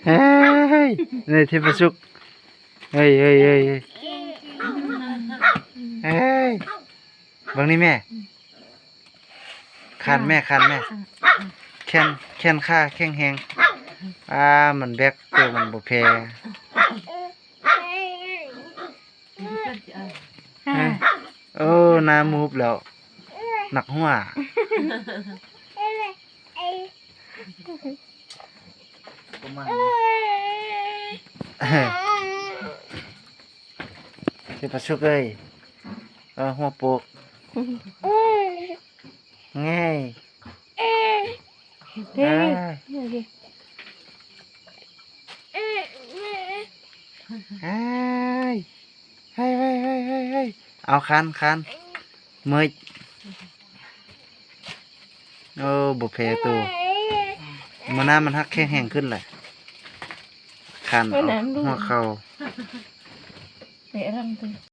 ເຮີ້ຍ ນີ້ເທບປະສຸກ ເຮີ້ຍ ເຮີ້ຍ ເຮີ້ຍ ເຮີ້ຍ ເບິ່ງນີ້ແມ່ ຄັນແມ່ ຄັນແມ່ ແຂນ ແຂນຂາແຂງແຮງ ອາ ມັນແບກໂຕ ມັນບໍ່ແພ້ ເອີ ໂອ້ ໜ້າມູບແລ້ວ ໜັກຫົວ ເທບປະສຸກເອີຍ ເອີ ຫົວໂປກ ແງ່ ເອີ ເອີ ເອີ ເຮີ້ຍ ເຮີ້ຍ ເອົາຄັນ ຄັນ ເມີຍ ໂອ້ ບໍ່ແພ້ໂຕ ມື້ໜ້າມັນຮັກແຂງແຮງຂຶ້ນແຫຼະ ຄັນເອົາຫົວເຂົ່າ ເຕະລັງໂຕ.